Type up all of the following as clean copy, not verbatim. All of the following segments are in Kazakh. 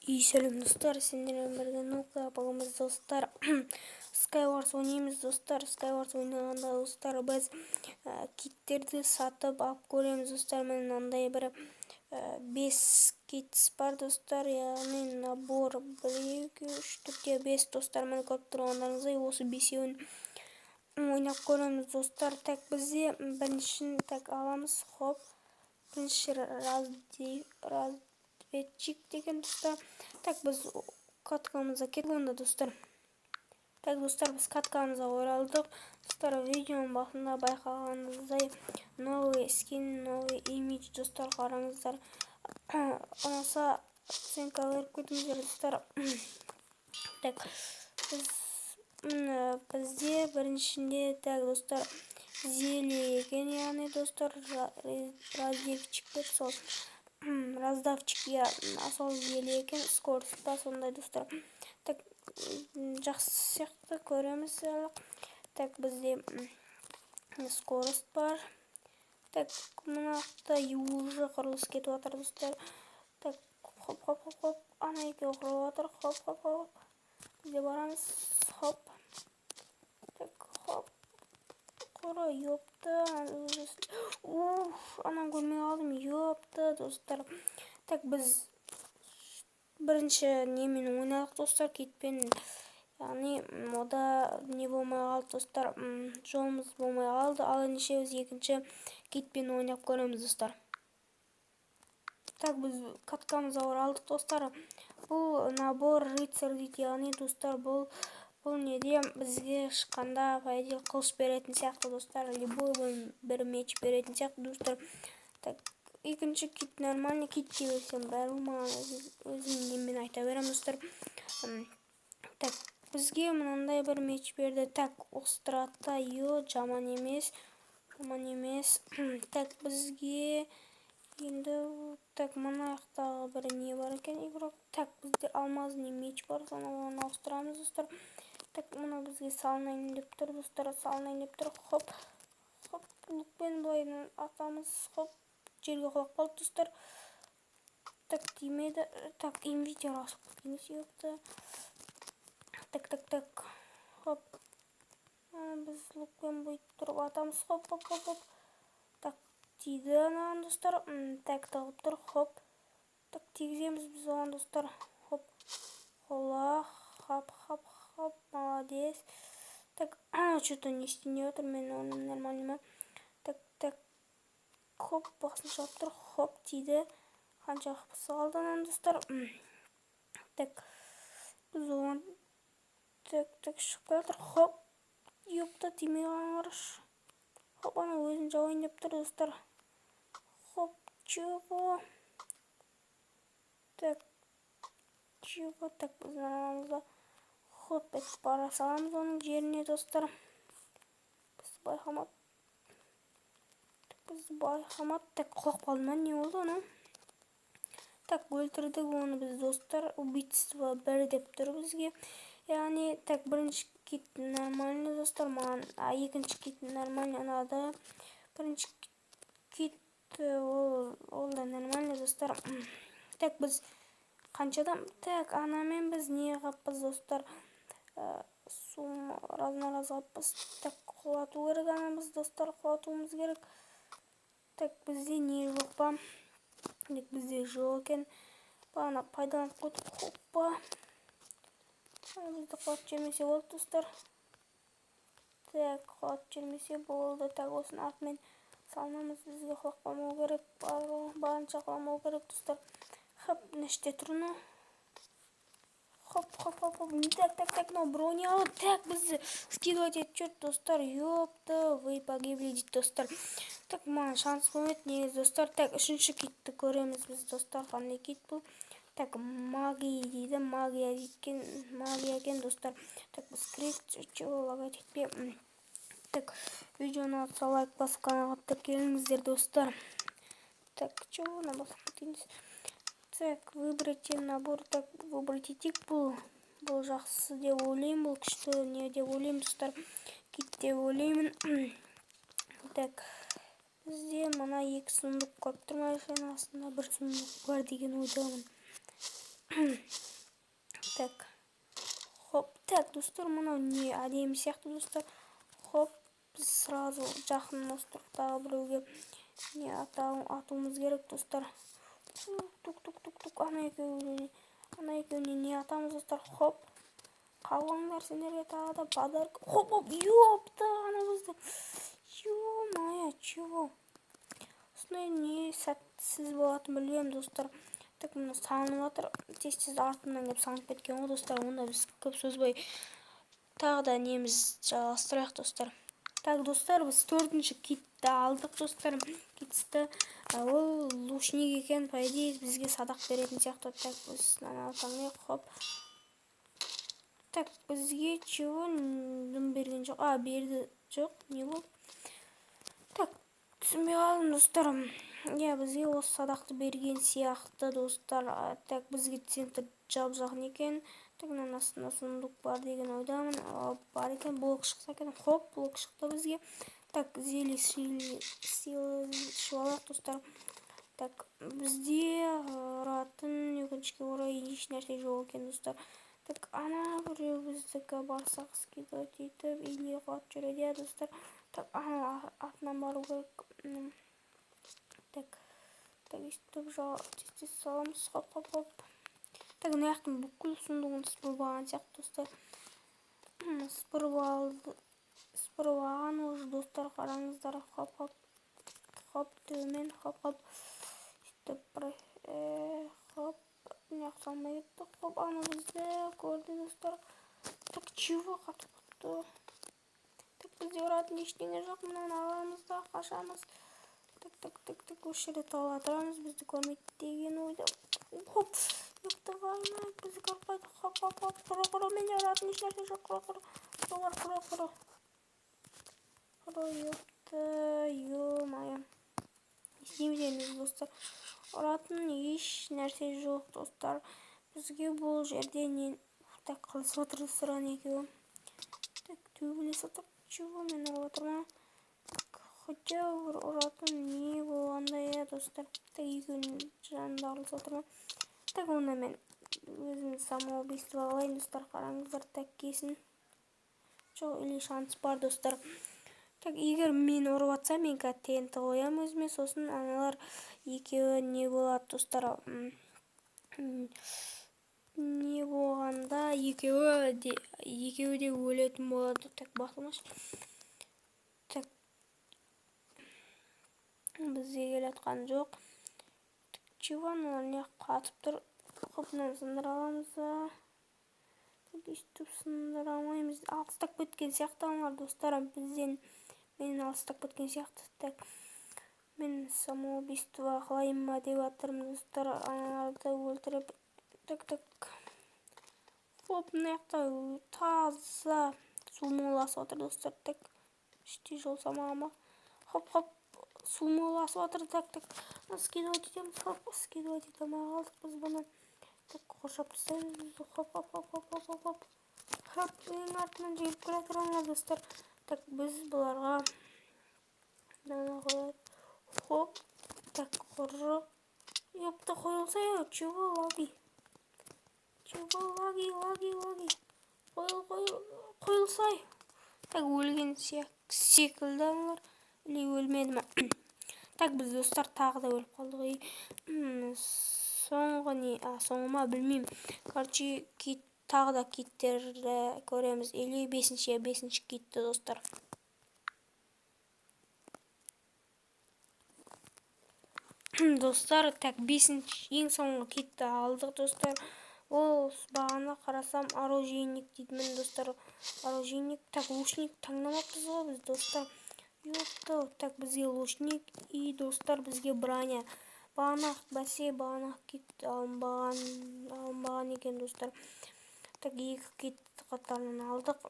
И сәлем, достар! Сендермен бірге Нука. Бүгін біз, достар, Skywars ойнаймыз, достар. Skywars ойнағанда, достар, біз киттерді сатып алып көреміз, достар. Міне, мынандай бір бес кит бар, достар, яғни набор бір, екі, үш, төрт, бес, достар. Міне, көріп тұрғандарыңыздай, осы бесеуін ойнап көреміз, достар. Так, бізде біріншін, так, аламыз. Хоп, бірінші разведчик деген, достар. Так, біз каткамызға кеттік онда, достар. Так, достар, біз каткамызға оралдық, достар. Видеоның басында байқағаныңыздай, новый скин, новый имидж, достар. Қараңыздар, ұнаса, оценка беріп кетіңіздер, достар. Так, біз, міне, бізде біріншінде, так, достар, зелье екен, яғни, достар, раздевчик деп, сол раздавчик, иә, сол зелье екен, скорость па, сондай, достар. Так, жақсы сияқты, көреміз. Так, бізде скорость бар. Так, мына жақта уже құрылыс кетіп жатыр, достар. Так, хоп, хоп, хоп, хоп, ана екеуі құрылып жатыр. Хоп, хоп, хоп, бізде барамыз. Хоп, так, хоп, құры, ёпта! Уф, ананы көрмей қалдым, ёпта, достар. Так, біз бірінші немен ойнадық, достар, китпен, яғни ода не болмай қалды, достар, жолымыз болмай қалды. Ал ендеше біз екінші китпен ойнап көреміз, достар. Так, біз каткамызға оралдық, достар. Бұл набор рыцарь дейді, яғни, достар, бұл неде бізге шыққанда, по идее, қылыш беретін сияқты, достар, любой бір меч беретін сияқты, достар. Так, екінші кит нормальный кит дей берсем, бәрібір маған, өзім немен айта беремін, достар. Так, бізге мынандай бір меч берді. Так, острота, ё, жаман емес, жаман емес. Так, бізге енді, так, мына жақтағы бір не бар екен, игрок. Так, бізде алмазный меч бар, соны оған ауыстырамыз, достар. Так, мынау бізге салынайын деп тұр, достар, салынайын деп тұр. Хоп, хоп, лукпен былай атамыз. Хоп, жерге құлап қалды, достар. Так, тимеді. Так, инвентарь ашылып кеткен себепті. Так, так, так, хоп, біз лукпен бүйтіп тұрып атамыз. Хоп, хоп, хоп, хоп. Так, тиді анаған, достар. Так, тығып тұр. Хоп, так, тигіземіз біз оған, достар. Хоп, хола, хоп, хоп, хоп, молодец. Так, что-то не істейін деп жатыр мен оны, нормально ма? Так, так, хоп, басын шалып тұр. Хоп, тиді. Қанша хпсы қалды ананың, достар? Так, біз оған, так, так, шығып келе жатыр. Хоп, ёпта, тимей қалған, қарашы. Хоп, ана өзін жауайын деп тұр, достар. Хоп, чего? Так, чего? Так, біз арамызда, хоп етіп бара саламыз оның жеріне, достар. Бізді байқамады, бізді байқамады. Так, құлап қалды ма, не болды анау? Так, өлтірдік оны біз, достар. Убийство бір деп тұр бізге, яғни. Так, бірінші кит нормальный, достар, маған. А екінші кит нормальный ұнады. Бірінші кит ол да нормальный, достар. Так, біз қаншадан, так, анамен біз не қылыппыз, достар? Сумма разно қылыппыз. Так, құлату керек ана біз, достар, құлатуымыз керек. Так, бізде не жоқ па? Так, бізде жоқ екен, бағана пайдаланып қойдық. Хоппа, бізді құлатып жібермесе болды, достар. Так, құлатып жібермесе болды. Так, осының артымен салынамыз, бізге құлап қалмау керек, барынша құламау керек, достар. Хоп, мына іште тұр мынау. Хоп, хоп, хоп, хоп. Так, так, так, мынау броня алып, так, бізді скидывать етіп жіберді, достар. Ёпта, вы погибли дейді, достар. Так, маған шанс болмайды негізі, достар. Так, үшінші китті көреміз біз, достар. Қандай кит бұл? Так, магия дейді, магия екен, магия екен, достар. Так, біз кірейік. Чего, лагать етпе. Так, видеоны ұнатса, лайк басып, каналға тіркеліңіздер, достар. Так, чего, мына басып кетейін. Так, выбрать набор. Так, выбрать етейік. Бұл жақсы деп ойлаймын, бұл күшті не деп ойлаймын, достар, кит деп ойлаймын. Так, бізде мына екі сундук көріп тұрмын, астында бір сундук бар деген ойдамын. Так, хоп. Так, достар, мынау не, әдемі сияқты, достар. Хоп, біз сразу жақын островтағы біреуге не атуымыз керек, достар. Тук, тук, тук, тук. Ана екеуіне не атамыз, достар? Хоп, қалғандар, сендерге тағы да подарок. Хоп, хоп, ёпта, ана бізді, ё-моё, чего осындай не сәтсіз болатынын білемін, достар. Так, мына салынып жатыр, тез тез артымнан келіп салынып кеткен ғой, достар. Онда біз көп созбай тағы да неміз жалғастырайық, достар. Так, достар, біз төртінші китті алдық, достар. Китті, ол лучник екен, по идее бізге садақ беретін сияқты. Так, біз мынаны таңдайық. Хоп. Так, бізге чего дым берген жоқ? А, берді. Жоқ, не болды? Так, түсінбей қалдым, достар. Иә, бізге осы садақты берген сияқты, достар. Так, бізге центр жап жақын екен. Так, мынаның астында сундук бар деген ойдамын. Бар екен. Блок шықса екен. Хоп, блок шықты бізге. Так, зелье силы ішіп алайық, достар. Так, бізде ұратын, өкінішке орай, еш нәрсе жоқ екен, достар. Так, ана біреу біздікі барсақ, скидывать етіп или қуат жүреді, иә, достар. Так, ана артынан бару керек. Так, так, өйстіп тез тез саламыз. Хоп, хоп, хоп. Так, мына жақтың бүкіл сундугын сыпырып алған сияқты, достар. Сыпырып алды, сыпырып алған уже, достар, қараңыздар. Хоп, хоп, хоп, төмен. Хоп, хоп, сөйтіп, хоп, мына жақ салмай кетті. Хоп, ана бізді көрді, достар. Так, чего қатып кетті? Так, бізде ұратын ештеңе жоқ. Мынаны аламыз да қашамыз. Так, так, так, так, осы жерде тығыла тұрамыз, бізді көрмейді деген ойда. Хоп, твою мать, бізді көріп қойды. Хоп, хоп, хоп, құры, құры, менде ұратын ешнәрсе жоқ. Құры, құры, құры, құры, құры, құры, ёпта, ё-моё, не істейміз енді, достар? Ұратын еш нәрсе жоқ, достар, бізге бұл жерде. Не, так, қылысып отыр, достар, ана екеуі. Так, төбелесіп отыр. Чего, мен ұрып жатыр ма? Хотя бір ұратын не болғанда, иә, достар? Так, екеуінің жанында ұрысып отыр ма? Так, онда мен өзім самоубийство қылайын, достар, қараңыздар. Так, келсін. Жоқ, или шанс бар, достар. Так, егер мен ұрып жатса, мен қазір ТНТ қоямын өзіме, сосын аналар екеуі не болады, достар? Не болғанда, екеуі де өлетін болады. Так, басылмашы. Так, бізге келе жатқан жоқ. Чего, аналар неғып қатып тұр? Хоп, мынаны сындыра аламыз да. Өйстіп сындыра алмаймыз, алыстап кеткен сияқты аналар, достар, бізден, менен алыстап кеткен сияқты. Так, мен самоубийство қылайын ба деп жатырмын, достар, аналарды өлтіріп. Так, так, хоп, мына жақта таза сумоласып жатыр, достар. Так, іште жол салмаған ба? Хоп, хоп, сумоласып жатыр. Так, так, скидывать етеміз. Хоп, скидывать ете алмай қалдық біз бұны. Так, қоршап тастаймыз. Хоп, хоп, хоп, хоп, хоп, хоп, хоп, хоп, менің артымнан жүгіріп келе жатыр аналар, достар. Так, біз бұларға мынаны қояйық. Хоп, так, құры, ёпта, қойылса. Чего лаги, чего лаги, лаги, лаги? Қойыл, қойыл, қойылсай. Так, өлген секілді аналар, или өлмеді ма? Так, біз, достар, тағы да өліп қалдық. Соңғы не, а, соңғы ма, білмеймін. Короче, кит, тағы да киттерді көреміз. Или бесінші, бесінші китті, достар. Достар, так, бесінші, ең соңғы китті алдық, достар. Ол бағана қарасам, оружейник дейді. Міне, достар, оружейник. Так, лучник таңдамаппыз ғой біз, достар, ёпта. Так, бізге лучник и, достар, бізге броня. Бағана, бәсе, бағана кит алынбаған екен, достар. Так, екі кит қатарынан алдық.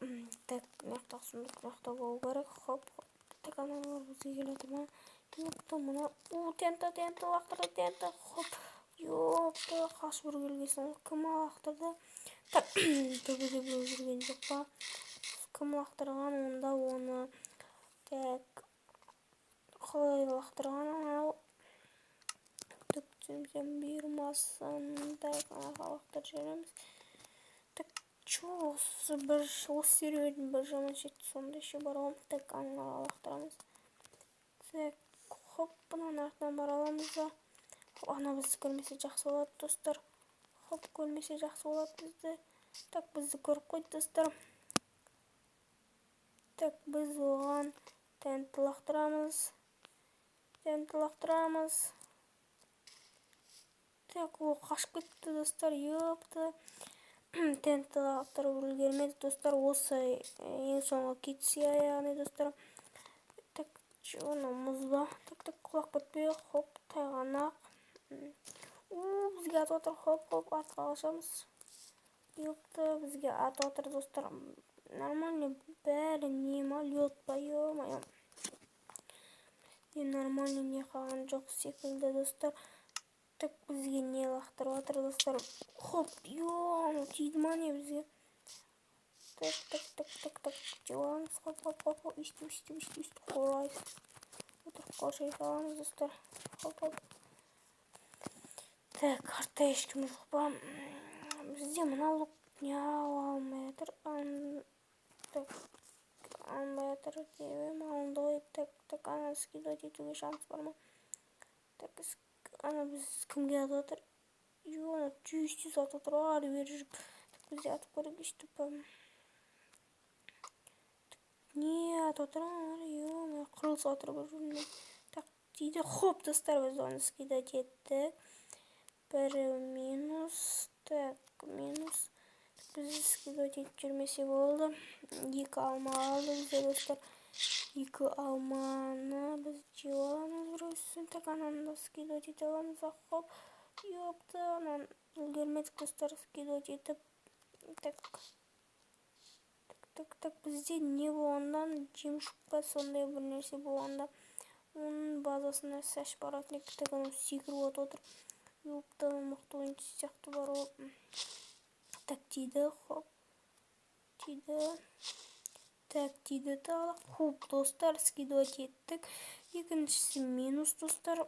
Так, мына жақтағы сундук мына жақта болу керек. Хоп, так, аналар бізге келе жатыр ма? Ёпта, мына у ТНТ, ТНТ лақтырды, ТНТ. Хоп, ёпта, қашып үлгергенсің ғой. Кім лақтырды? Так, төбеде біреу жүрген жоқ па? Кім лақтырған онда оны? Так, қалай лақтырған анау? Так, Түсемсем бұйырмасын. Так, анаға лақтырып жібереміз. Так, чё, осы бір осы сервердің бір жаман шеті сондай ше бар ғой. Так, анаға лақтырамыз. Так, хоп, мынаның артынан бара аламыз ба? Ана бізді көрмесе, жақсы болады, достар. Хоп, көрмесе, жақсы болады бізді. Так, бізді көріп қойды, достар. Так, біз оған ТНТ лақтырамыз, ТНТ лақтырамыз. Так, ол қашып кетті, достар. Ёпта, ТНТ лақтырып үлгермедік, достар. Осы ең соңғы кетсе, яғни, достар. Так, оны мұз ба? Так, так, құлап кетпей. Хоп, тайғанақ. У, бізге атып отыр. Хоп, хоп, артқа қашамыз. Ёпта, бізге атып отыр, достар. Нормально бәрі не ма, лед па? Ё-моё, не нормально, не қалған жоқ секілді, достар. Так, бізге не лақтырып жатыр, достар? Хоп, ё, тиді ма, не бізге? Так, так, так, так, так, жеп аламыз. Хоп, хоп, хоп, хоп, өйстіп, өйстіп, өйстіп, өйстіп қорғайсыз отырып, қоршай саламыз, достар. Хоп, хоп. Так, артта ешкім жоқ па? Бізде мына лук не алмай жатыр? Так, алынбай жатыр деп едім, алынды ғой. Так, так, ана скидывать етуге шанс бар ма? Так, ана біз кімге атып жатыр? Ё, ана тез тез атып отыр ғой, ары бері жүріп. Так, бізде атып көрейік өйстіп. Не атып отыр аналар? Ё, қырылысып жатыр бір бірімен. Так, тиді. Хоп, достар, біз оны скидать еттік. Бір минус. Так, минус. Біз скидывать етіп жүрмесе болды. Екі алма алды бізде, достар. Екі алманы біз жеп аламыз біреусін. Так, ананы да скидывать ете аламыз. Хоп, ёпта, ананы үлгермедік, достар, скидывать етіп. Так, так, так, так, бізде не болғандан, жемшік па, сондай бір нәрсе болғанда, оның базасына сәш баратын едік. Так, анау секіріп атып отыр. Ёпта, мықты ойыншы сияқты бар ғой. Так, тиді. Хоп, тиді. Так, тиді тағы. Хоп, достар, скидывать еттік. Екіншісі минус, достар.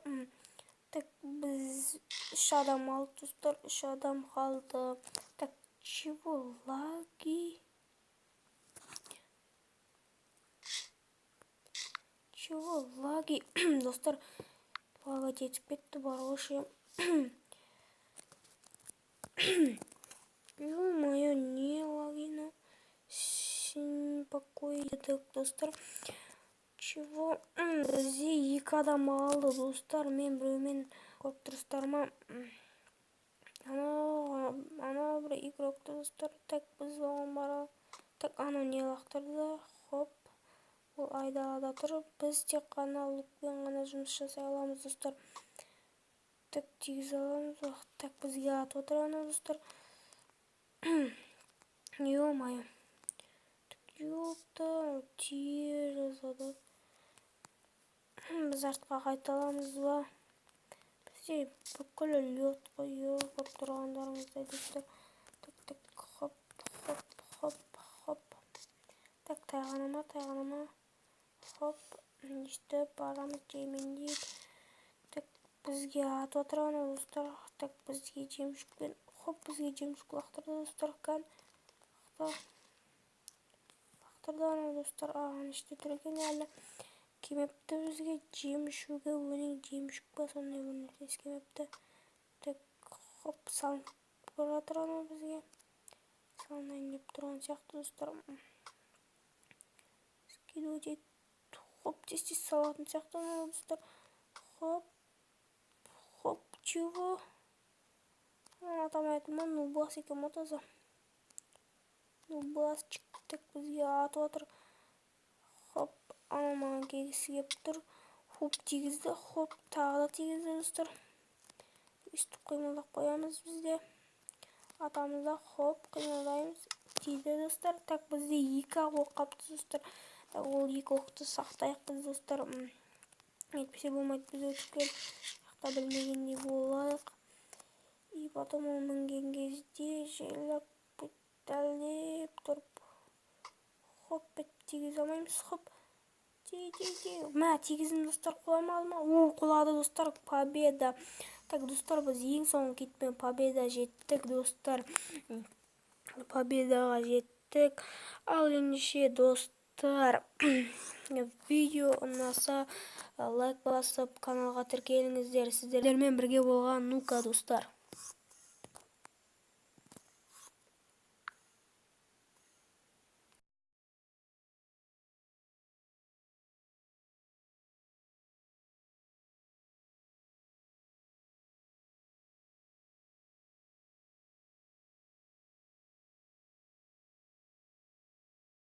Так, біз үш адам қалды, достар, үш адам қалды. Так, чего лаги? Чего лаги, достар? Лагать етіп кетті бар ғой ше. Ё-моё, не лаги покой. Так, достар, чего? Бізде екі адам қалды, достар. Мен біреумен, көріп тұрсыздар ма, анау бір игрокты, достар. Так, біз оған бара. Так, анау не лақтырды? Хоп, ол айдалада тұр. Біз тек қана лукпен ғана жұмыс жасай аламыз, достар. Так, тигізе аламыз. Так, бізге атып отыр анау, достар. Ё-моё, ёпта, тие жаздады. Біз артқа қайта аламыз ба? Бізде бүкіл лед қой, көріп тұрғандарыңыздай, достар. Так, так, хоп, хоп, хоп, хоп. Так, тайғанама, тайғанама. Хоп, өйстіп барамыз жаймендеп. Так, бізге атып отыр анау, достар. Так, бізге жемшікпен. Хоп, бізге жемшік лақтырды, достар. Кән лақтырды анау, достар. Ана іште тұр екен, әлі келмепті бізге жем ішуге. Өлең жемшік па, сондай бір нәрсесі келмепті. Так, хоп, салынып бара жатыр анау, бізге салынайын деп тұрған сияқты, достар. Скидывать ет. Хоп, тез тез салатын сияқты анау, достар. Хоп, хоп, чего? Атамай жатырмын. Нубас екен ғой, таза нубасчик. Так, бізге атып жатыр. Хоп, анау маған келгісі келіп тұр. Хоп, тигізді. Хоп, тағы да тигізді, достар. Өйстіп қимылдап қоямыз бізде. Атамыз да. Хоп, қимылдаймыз. Тиді, достар. Так, бізде екі ақ оқ қалыпты, достар. Так, ол екі оқты сақтайық біз, достар, әйтпесе болмайды. Біз өтіп келіп жақта білмегендей болайық. И потом ол мінген кезде жайлап, дәлдеп тұрып, хоп, бүйтіп тигізе алмаймыз. Хоп, ти, ти, ти, мә, тигіздім, достар. Құламады ма? У, құлады, достар. Победа! Так, достар, біз ең соңғы китпен победа жеттік, достар, победаға жеттік. Ал ендеше, достар, видео ұнаса, лайк басып, каналға тіркеліңіздер. Сіздермен бірге болған Нука, достар.